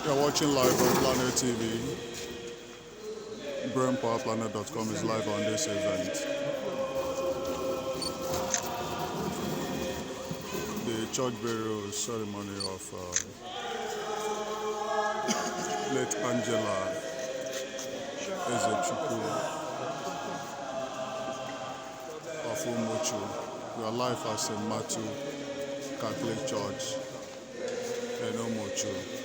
You're watching live on Planet TV. BrainPowerPlanet.com is live on this event. The church burial ceremony of late Angela Ezechukwu of Umuchu. We are live at St. Matthew Catholic Church in Umuchu.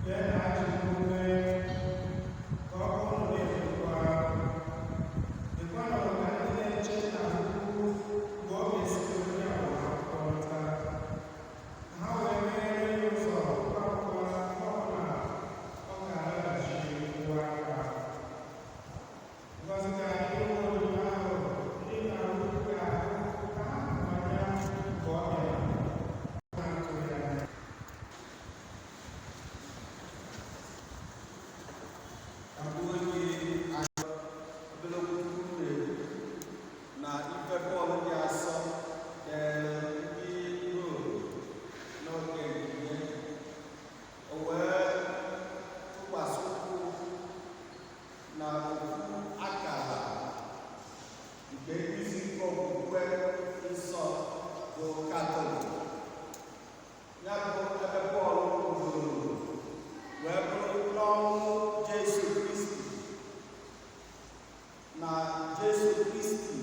Lee na ajọ omume ka ọkụ unu na-erukwa. Dịkwanụ ka ndị na-eche nna ha ukwu mgbe ọ ga-esite onye agbamakwụkwọ lọta, ka ha wee meghere ya ụzọ ngwa ngwa mgbe ọbụla ọ ga-alọghachi kwụọ aka. Ngọzi ga-adịrị ụmụ odibo ahụ ndị nna ukwu ga-ahụ ka ha hụrụ anya mgbe ọ bịara na-atụghị anya. Ka m onye obere okwu na-ekwu na ife Pọl dị asọ dere ndị Rom n'oge nke o wee tụkwasị ụkwụ na ofu akara nke nkuzi nke okwukwe nsọ bụ Katọlik. Ya bụ ebe Pọl kwudoro wee bụrụ n'ọnwụ Jesu Kristi, na Jesu Kristi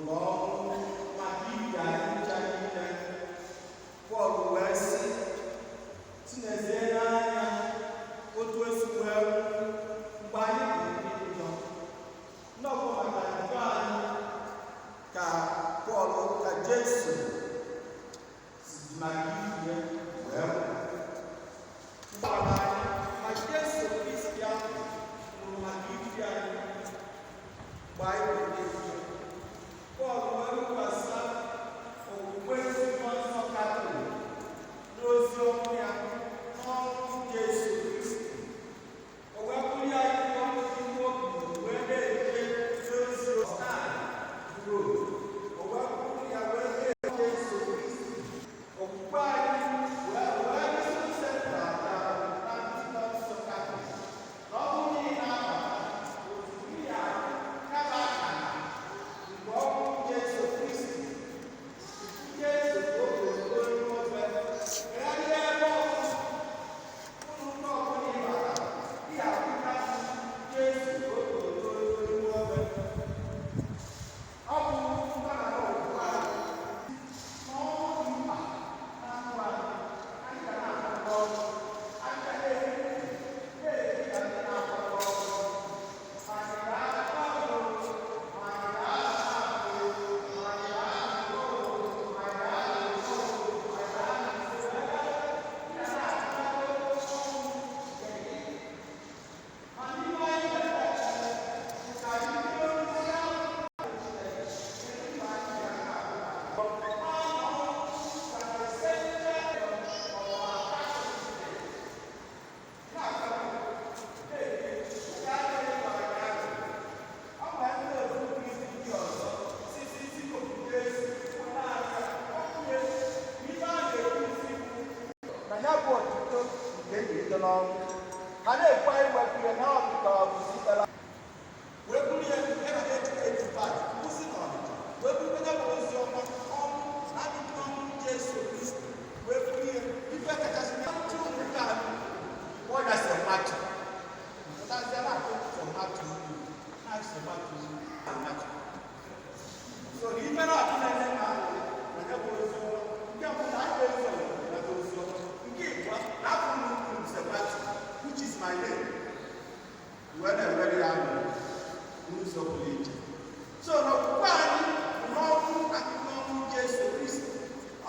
nwụrụ ọnwụ maka ibi anyị ncha niile. Pọl wee sị, tinezie n'anya otu esi wee nwụ mgbe anyị bụ ndị njọ, n'ọbụ maka njọ anyị ka Pọl, ka Jesu si maka ibi ya wee nwụ. Mgbaghara anyị, ma Jesu Kristi ahụ nwụrụ maka ibi anyị mgbe anyị bụ ndị njọ. Pọl wee wụkwasị okwukwe nzukọ nsọ Katọlik n'ozi ọma ya n'ọnwụ Jesu Kristi. O wee bụrụ ya ihe ọkụ obi wee na-eje n'ozi taa ruo. O wee bụrụ ya wee na-eje Jesu Kristi. Okwukwe anyị wee dị central na nzukọ nsọ Katọlik. Na ọ bụrụ na ị na-abata, ozugbo ị ga-ahụ kaba akara nke ọnwụ Jesu Kristi. Jesu ka o gozoro n'obe, gagharịa ebe ọbụla, ụlọ ụka ọbụla ị batara, ị ga-ahụta Jesu ka o gozoro n'obe. Ọ bụ mgbaghara okwukwe anyị. Na ọnwụ dị mkpa na ndụ anyị. Anyị ga na-akwado ọrụ. Anyị ga na-eri na-eri ka ndị na-akwado ọrụ. Ma anyị ga-akpa ọrụ, ma anyị ga-akpa ọrụ, ma anyị ga-akpa ọrụ, ma anyị ga-akpa ọrụ, ma anyị ga-akpa ọrụ. Ma n'ime anyị na-ekpe ka anyị bụrụ ndị ahụ. Na ya bụ otuto nke mbilite n'ọnwụ ha na-ekwe anyị wepụ ya na ọdịka ọ bụ sitela wee buru ya ya na 1885 kwụsị n'Ọnịcha, wee buru ya bụ ozi ọma ọnwụ na adịghị n'ọnwụ Jesu Kristi, wee buru ya ife kachasị na ntụ nke a kpọọ ya St. Matthew. Pụtazie na-akụ St. Matthew ugwu na St. Matthew ugwu Matthew. So na ife na-adị na-eme na na ya bụ ozi ọma nke mbụ na anyị bụ ezi na bụ ozi ọma nke ịbụọ na afọ nnukwu St. Matthew, which is my name, wee na-ewere ya ahụ n'ụzọ pụrụ iche. So n'okwukwe anyị bụ n'ọnwụ na n'ọnwụ Jesu Kristi.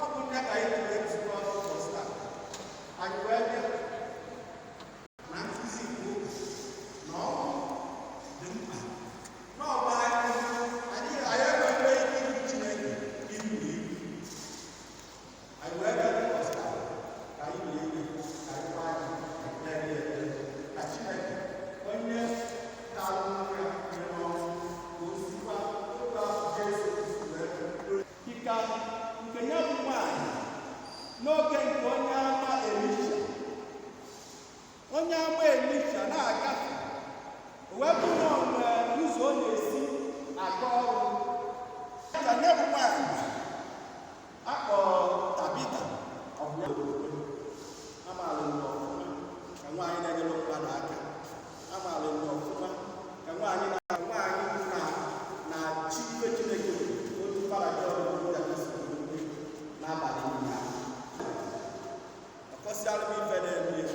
Ọ bụ ndị ka anyị tụrụ nzukọ n'ụbọchị taa. Anyị wee bịa na nkụzi nke ụka na ọnwụ dị mkpa na ọgba anyị anyị enweghị ike ibu Chineke ibu na ibu. Anyị wee bịa n'ụbọchị taa ka anyị lie ihe, ka anyị gbaa anyị, ka anyị kpee ya ekpere ka Chineke onye tara ụmụ ya nye n'ọnwụ ka o sikwa ụka Jesu Kristi wee dịka nke ya bụ nwaanyị n'oge nke onye ama Elisha. Onye ama Elisha na-agafe, o wee bụrụ na o nwere ụzọ ọ na-esi aga ọrụ ka ya bụ nwaanyị akpọrọ Tabita. Ọ bụ ya okwukwe amaala ya ọfụma ka nwaanyị na-enyere mmadụ aka, amaala ya ọfụma ka nwaanyị na nwaanyị na na-achị ife Chineke otu Fada John n'abalị ụnyaahụ. Ọkọsịalụ m ife na-eme ya.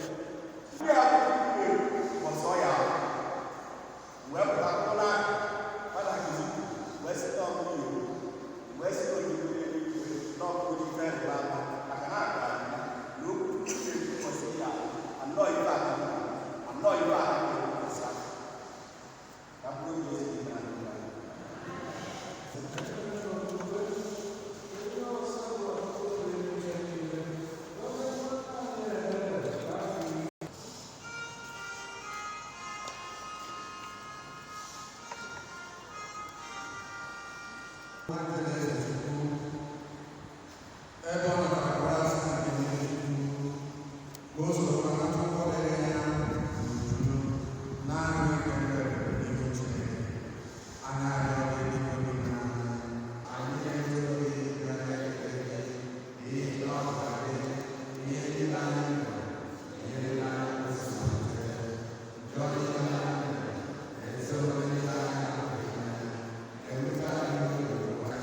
Ebe ọ natara Kraịst nke Chukwu, ka o soro nata ụgwọ dịrị ya n'uju naanị ikpere n'ihu Chineke. Anyị arịọ gị biko dị na anyị na-eto gị na na-ekele gị n'ihi na ọ bụ gị ihe niile anyị nwere, ihe niile anyị kwesịrị njọ niile anyị mere, na ezi omume niile anyị hapụrụ ime, na-ewute anyị n'obi ugbu a.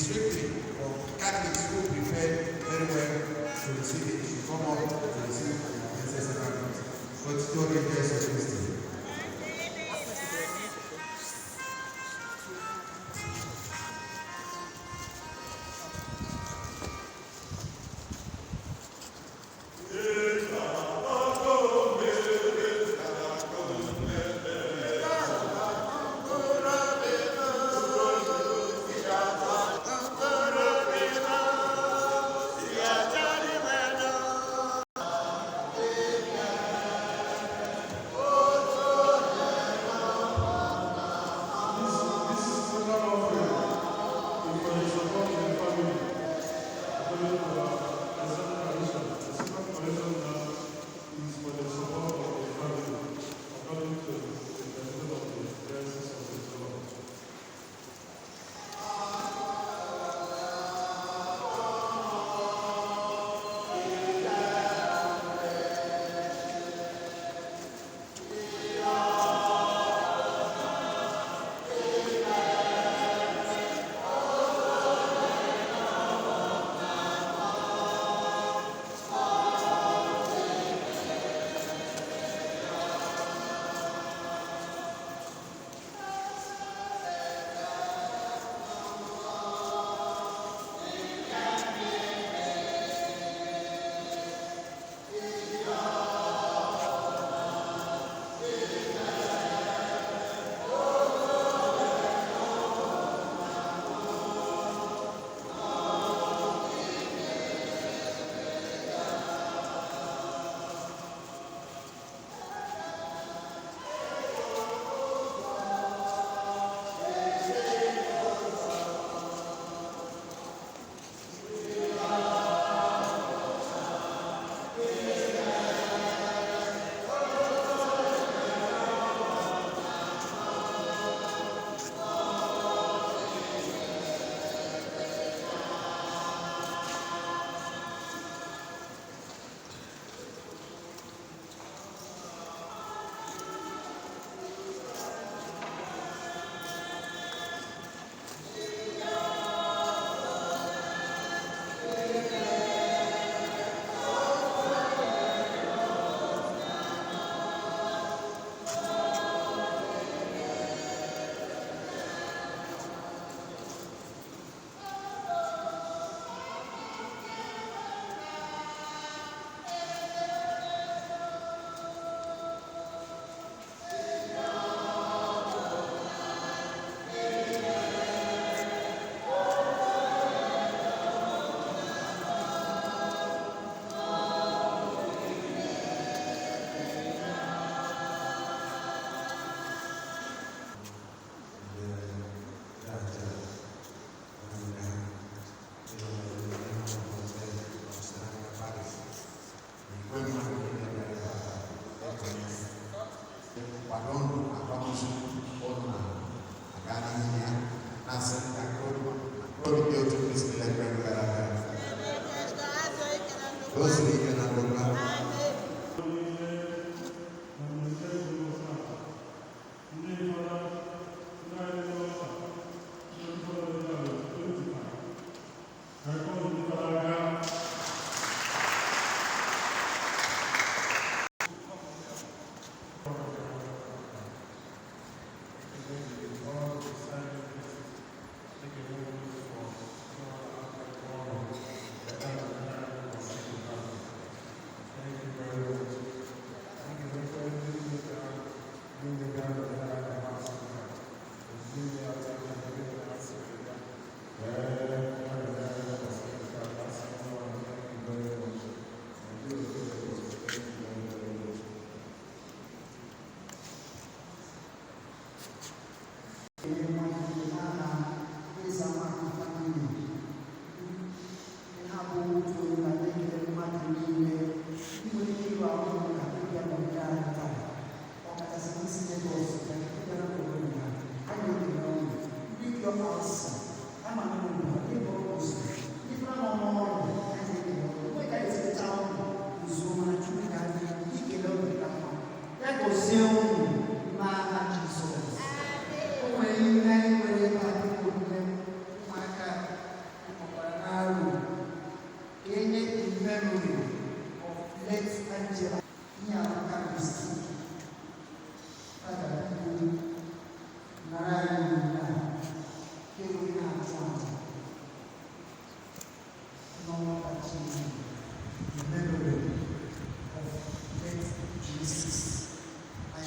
strictly for Catholics who prepared very well to receive it, should come up to receive the Blessed Sacrament. Otito dịrị Jesu Kristi. This second offering is for the support of the family according to our present tradition. The second collection now is for the support of the family according to the tradition of the Diocese of Islam. Kwado ndụ akwamozu ụnụ na-aga n'ihu ya na-asị ka obi dị otu Kristi lekere gara aga ka o siri ike na ndokwa.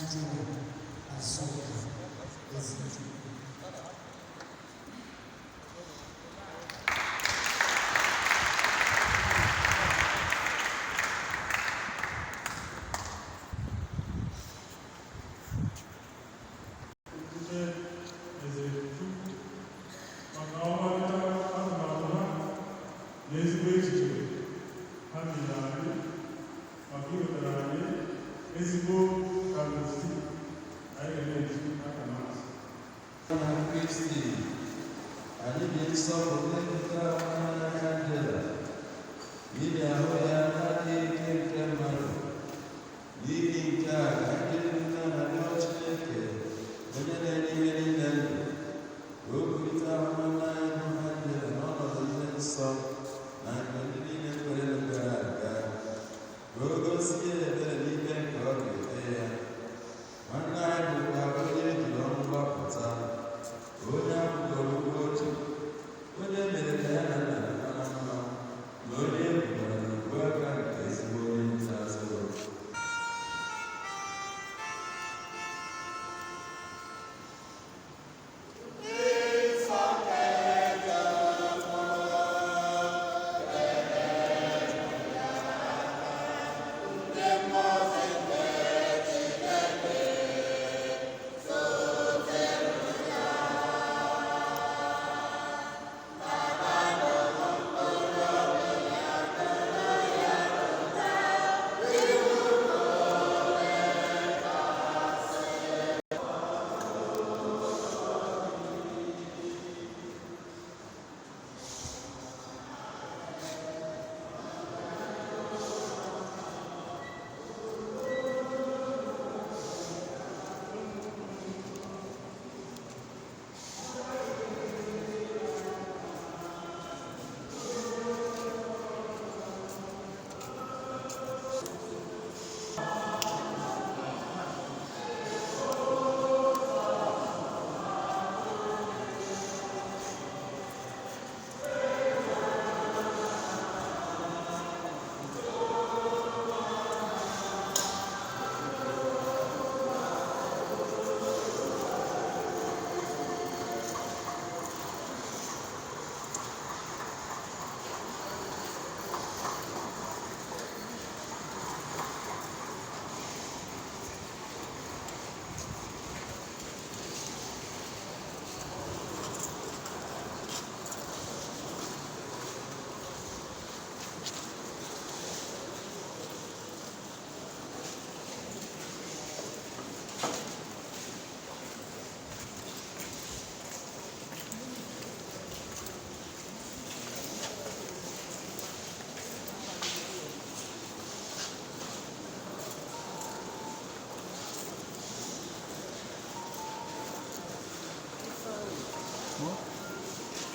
Angelo Azuka Ezechukwu. Ndị Ezechukwu maka ọmarịcha atụmatụ ha na ezigbo echiche ha nyere anyị maka iwetara anyị ezigbo candlestick anyị ga na-eji aka Mass. Na Kristi, anyị dị nsọpụrụ na-echetara nwanne anyị Angela n'ihi ahụ ya na-adịghị ike nke mmadụ. N'ihi nke a ka anyị jiri nne na rịọ Chineke, onye na-enye ihe niile ndụ, ka o kulite ahụ nwanne anyị bụ Angela n'ọnọdụ ndị nsọ na nke ndị niile kwere gara aga, ka o gosi ya ebere n'ikpe nke ọ ga-ekpe ya. Nwanne anyị bụkwa onye ejiri ọnwụ gbapụta, onye akwụgoro ụgwọ oche, onye mere ka ya na nna dịkwa na mma, na onye e bugara n'ubu aka nke ezigbo onye nta atụrụ.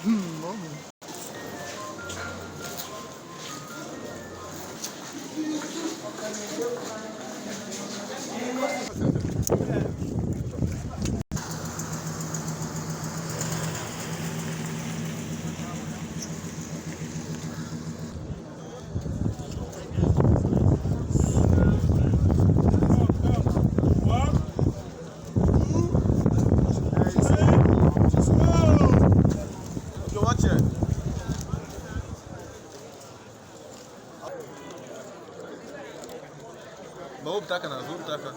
Mommy. Ma o butaka na azụ, o butaka.